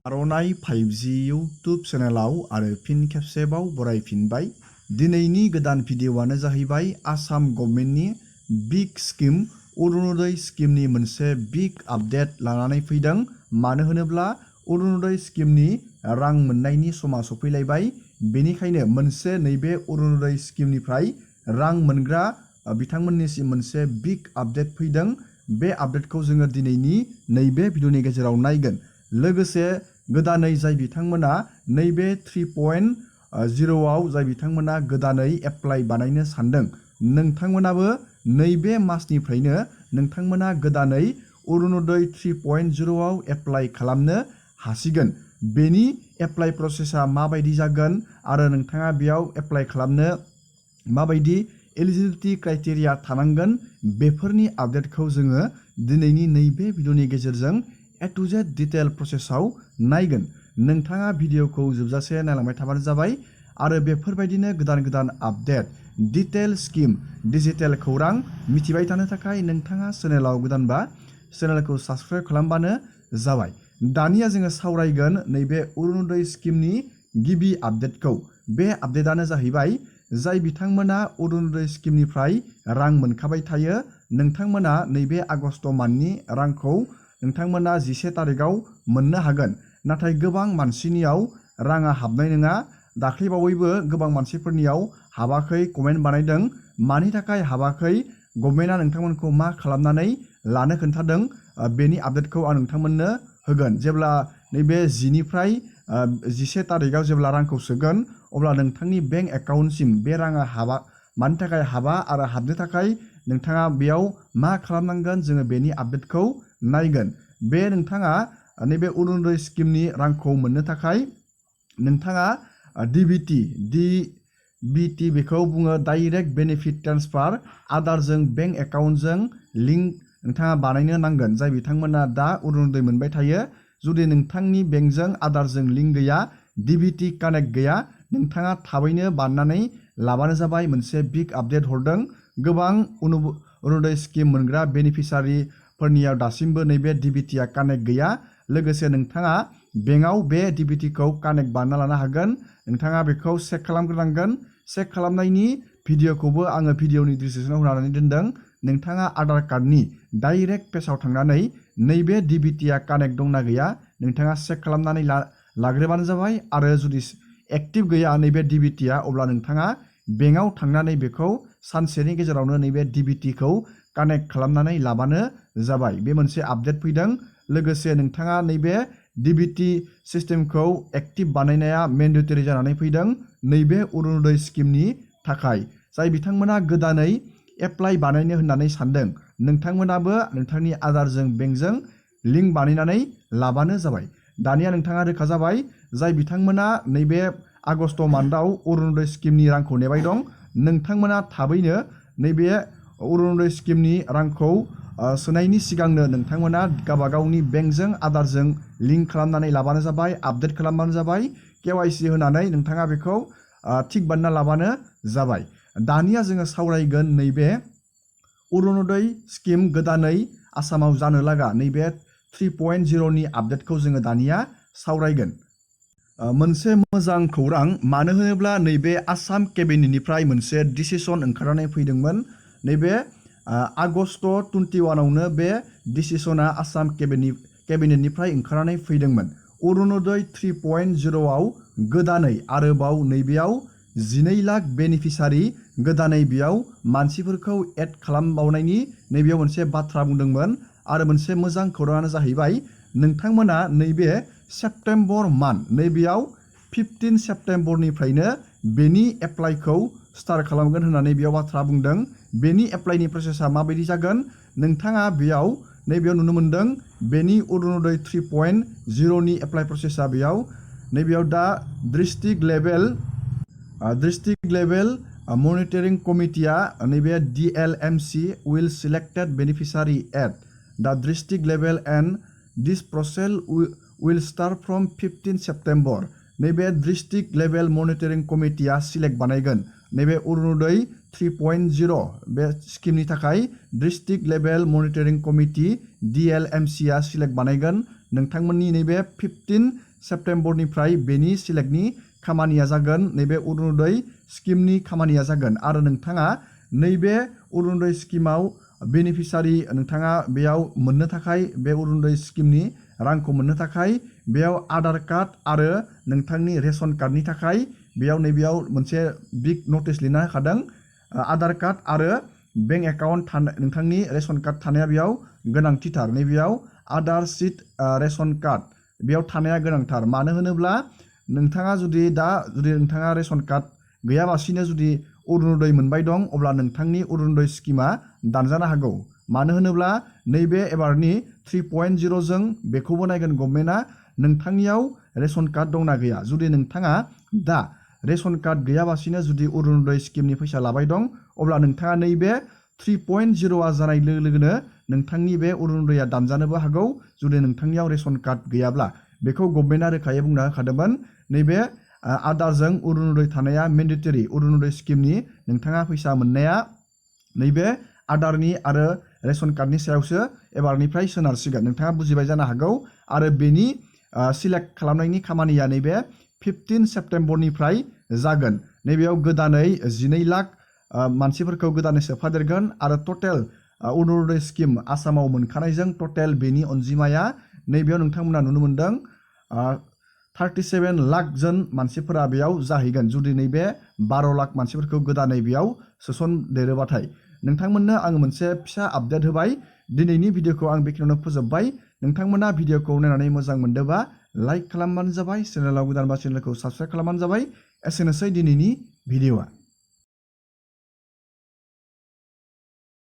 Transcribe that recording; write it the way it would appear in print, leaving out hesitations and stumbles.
आर'नाइ 5G YouTube चेनेलाव आरो फिन खेबसेबाव बरायफिनबाय। दिनैनि गोदान भिडिअ'आनो जाहैबाय आसाम गभर्नमेन्टनि बिग स्किम अरुणोदय स्किमनि मोनसे बिग आपडेट लानानै फैदों। मानो होनोब्ला अरुणोदय स्किमनि रां मोननायनि समा सफैलायबाय। बेनिखायनो मोनसे नैबे अरुणोदय स्किमनिफ्राय रां मोनग्रा बिथांमोननिसिम मोनसे बिग आपडेट फैदों। बे आपडेटखौ जोङो दिनैनि नैबे भिडिअ'नि गेजेराव नायगोन। लोगोसे गोदानै जाय बिथांमोना नैबे 3.0आव जाय बिथांमोना गोदानै एप्लाइ बानायनो सानदों, नोंथांमोनाबो नैबे मासनिफ्रायनो नोंथांमोना गोदानै अरुणोदय 3.0आव एप्लाइ खालामनो हासिगोन। बेनि एप्लाइ प्रसेसा माबायदि जागोन आरो नोंथाङा बेयाव एप्लाइ खालामनो माबायदि एलिजिबिलिटि क्राइटेरिया थानांगोन, बेफोरनि आपडेटखौ जोङो दिनैनि नैबे भिडिअ'नि गेजेरजों ए टु जेड डिटेल प्रसेसआव नायगोन। नोंथाङा भिडिअ'खौ जोबजासे नायलांबाय थाबानो जाबाय आरो बेफोरबायदिनो गोदान गोदान आपडेट, डिटेल स्किम, डिजिटेल खौरां मिथिबाय थानो थाखाय नोंथाङा चेनेलाव गोदानबा चेनेलखौ साबस्क्राइब खालामबानो जाबाय। दानिया जोङो सावरायगोन नैबे अरुणोदय स्किमनि गिबि आपडेटखौ। बे आपडेटआनो जाहैबाय जाय बिथांमोना अरुणोदय स्किमनिफ्राय रां मोनखाबाय थायो, नोंथांमोना नैबे आगस्ट मान्थनि रांखौ नोंथांमोना 11 तारिखआव मोननो हागोन। नाथाय गोबां मानसिनियाव राङा हाबनाय नङा। दाख्लैबावैबो गोबां मानसिफोरनियाव हाबाखै कमेन्ट बानायदों। मानि थाखाय हाबाखै? गभर्नमेन्टआ नोंथांमोनखौ मा खालामनानै लानो खोन्थादों? बेनि आपडेटखौ आं नोंथांमोननो होगोन। जेब्ला नैबे 10निफ्राय 11 तारिखआव जेब्ला रांखौ सोगोन, अब्ला नोंथांनि बेंक एकाउन्टसिम बे राङा मानि थाखाय हाबा आरो हाबनो थाखाय नोंथाङा बेयाव मा खालामनांगोन, जोङो बेनि आपडेटखौ नायगोन। बे नोंथाङा नैबे अरुणोदय स्किमनि रांखौ मोननो थाखाय नोंथाङा डिबिटि बेखौ बुङो डाइरेक्ट बेनिफिट ट्रेन्सफार, आदारजों बेंक एकाउन्टजों लिंक नोंथाङा बानायनो नांगोन। जाय बिथांमोना दा अरुणोदय मोनबाय थायो, जुदि नोंथांनि बेंकजों आदारजों लिंक गैया, डिबिटि कानेक्ट गैया, नोंथाङा थाबैनो बानायनानै लाबानो जाबाय। मोनसे बिग आपडेट हरदों। गोबां अरुणोदय स्किम मोनग्रा बेनिफिसारिफोरनियाव दासिमबो नैबे डिबिटिआ कानेक्ट गैया। लोगोसे नोंथाङा बेंकआव बे डिबिटिखौ कानेक्ट बानायना लानो हागोन। नोंथाङा बेखौ चेक खालामग्रोनांगोन। चेक खालामनायनि भिडिअ'खौबो आङो भिडिअ'नि डिसक्रिपसनाव होनानै दोनदों। नोंथाङा आधार कार्डनि डाइरेक्ट पेजआव थांनानै नैबे डिबिटिआ कानेक्ट दंना गैया, नोंथाङा चेक खालामनानै लाग्रोबानो जाबाय। आरो जुदि एक्टिभ गैया नैबे डिबिटिआ, अब्ला नोंथाङा बेंकआव थांनानै बेखौ सानसेनि गेजेरावनो नैबे डिबिटिखौ कानेक्ट खालामनानै लाबानो जाबाय। बे मोनसे आपडेट फैदों। लोगोसे नोंथाङा नैबे डिबिटि सिस्टेमखौ एक्टिभ बानायनाया मेन्डेटरि जानानै फैदों नैबे अरुणोदय स्किमनि थाखाय। जाय बिथांमोना गोदानै एप्लाइ बानायनो होननानै सानदों, नोंथांमोनाबो नोंथांनि आधारजों बेंकजों लिंक बानायनानै लाबानो जाबाय। दानिया नोंथाङा रोखा जाबाय। जाय बिथांमोना नैबे आगस्ट मान्थआव अरुणोदय स्किमनि रांखौ नेबाय दं, नोंथांमोना थाबैनो नैबे अरुणोदय स्किमनि रांखौ सोनायनि सिगांनो नोंथांमोना गावबागावनि बेंकजों आधारजों लिंक खालामनानै लाबानो जाबाय, आपडेट खालामबानो जाबाय। KYC होनानै नोंथाङा बेखौ थिक बानायना लाबानो जाबाय। दानिया जोङो सावरायगोन नैबे अरुणोदय स्किम गोदानै आसामाव जानो लागा नैबे 3.0नि आपडेटखौ जोङो दानिया सावरायगोन। मोनसे मोजां खौरां, मानो होनोब्ला नैबे आसाम केबिनेटनिफ्राय मोनसे डिसिसन ओंखारनानै फैदोंमोन। नैबे आगस्ट 21आवनो बे डिसिसना आसाम केबिनेटनिफ्राय ओंखारनानै फैदोंमोन। अरुणोदय 3.0आव गोदानै आरोबाव नैबेयाव 12 लाख बेनिफिसारि गोदानै बेयाव मानसिफोरखौ एड खालामबावनायनि नैबेयाव मोनसे बाथ्रा बुंदोंमोन। आरो मोनसे मोजां खौराङानो जाहैबाय, नोंथांमोना नैबे सेप्तेम्बर मान्थ, नैबेयाव 15 सेप्तेम्बरनिफ्रायनो बेनि एप्लाइखौ स्टार्ट खालामगोन होननानै बेयाव बाथ्रा बुंदों। बेनि एप्लाइनि प्रसेसा माबायदि जागोन, नोंथाङा बेयाव नैबेयाव नुनो मोन्दों। बेनि अरुणोदय 3.0नि एप्लाइ प्रसेसा नैबेयाव दा डिस्ट्रिक्ट लेभेल मनिटरिं कमिटिया नैबे DLMC will selected beneficiary at the district level and this process will start from 15 September. नैबे डिस्ट्रिक्ट लेभेल मनिटरिं कमिटिया सिलेक्ट बानायगोन नैबे अरुणोदय 3.0 बे स्किमनि थाखाय district level monitoring committee DLMC आ सिलेक्ट बानायगोन नोंथांमोननि नैबे 15 सेप्तेम्बरनिफ्राय बेनि सिलेक्टनि खामानिया जागोन नैबे अरुणोदय स्किमनि खामानिया जागोन आरो नोंथाङा नैबे अरुणोदय स्किमाव बेनिफिसारि नोंथाङा बेयाव मोननो थाखाय बे अरुणोदय स्किमनि रांखौ मोननो थाखाय बेयाव आधार कार्ड आरो नोंथांनि रेशन कार्डनि थाखाय बेयाव नैबेयाव मोनसे बिग नटिस लिरना होखादों आधार कार्ड आरो बेंक एकाउन्ट नोंथांनि रेशन कार्ड थानाया बेयाव गोनांथिथार नैबेयाव आधार सीट रेशन कार्ड बेयाव थानाया गोनांथार मानो होनोब्ला नोंथाङा जुदि नोंथाङा रेशन कार्ड गैयाबासिनो जुदि अरुणोदय मोनबाय दं अब्ला नोंथांनि अरुणोदय स्किमा दानजानो हागौ मानो होनोब्ला नैबे एबारनि 3.0 जों बेखौबो नायगोन गभर्नमेन्टआ नोंथांनियाव रेशन कार्ड दंना गैया जुदि नोंथाङा दा रेशन कार्ड गैयाबासिनो जुदि अरुणोदय स्किमनि फैसा लाबाय दं अब्ला नोंथाङा नैबे 3.0 जानाय लोगो लोगोनो नोंथांनि बे अरुणोदयआ दानजानोबो हागौ जुदि नोंथांनियाव रेशन कार्ड गैयाब्ला बेखौ गभर्नमेन्टआ रोखायै बुंना होखादोंमोन नैबे आधारजों अरुणोदय थानाया मेन्डेटरि अरुणोदय स्किमनि नोंथाङा फैसा मोननाया नैबे आधारनि आरो रेशन कार्डनि सायावसो एबारनिफ्राय सोनारसिगोन नोंथाङा बुजिबाय जानो हागौ आरो बेनि सिलेक्ट खालामनायनि खामानिया नैबे 15 सेप्तेम्बरनिफ्राय जागोन नैबेयाव गोदानै 12 लाख मानसिफोरखौ गोदानै सोफादेरगोन आरो टटेल अरुणोदय स्किम आसामाव मोनखानायजों टटेल बेनि अनजिमाया नैबेयाव नोंथांमोना नुनो मोनदों 37 लाख जन मानसिफोरा बेयाव जाहैगोन जुदि नैबे 12 लाख मानसिफोरखौ गोदानै बेयाव सोसनदेरोबाथाय नोंथांमोननो आं मोनसे फिसा आपडेट होबाय दिनैनि भिडिअखौ आं बेखिनियावनो फोजोबबाय नोंथांमोना भिडिअखौ नायनानै मोजां मोनदोंबा लाइक खालामबानो जाबाय चेनेलाव गोदानबा चेनेलखौ साबस्क्राइब खालामबानो जाबाय एसेनोसै दिनैनि भिडिअआ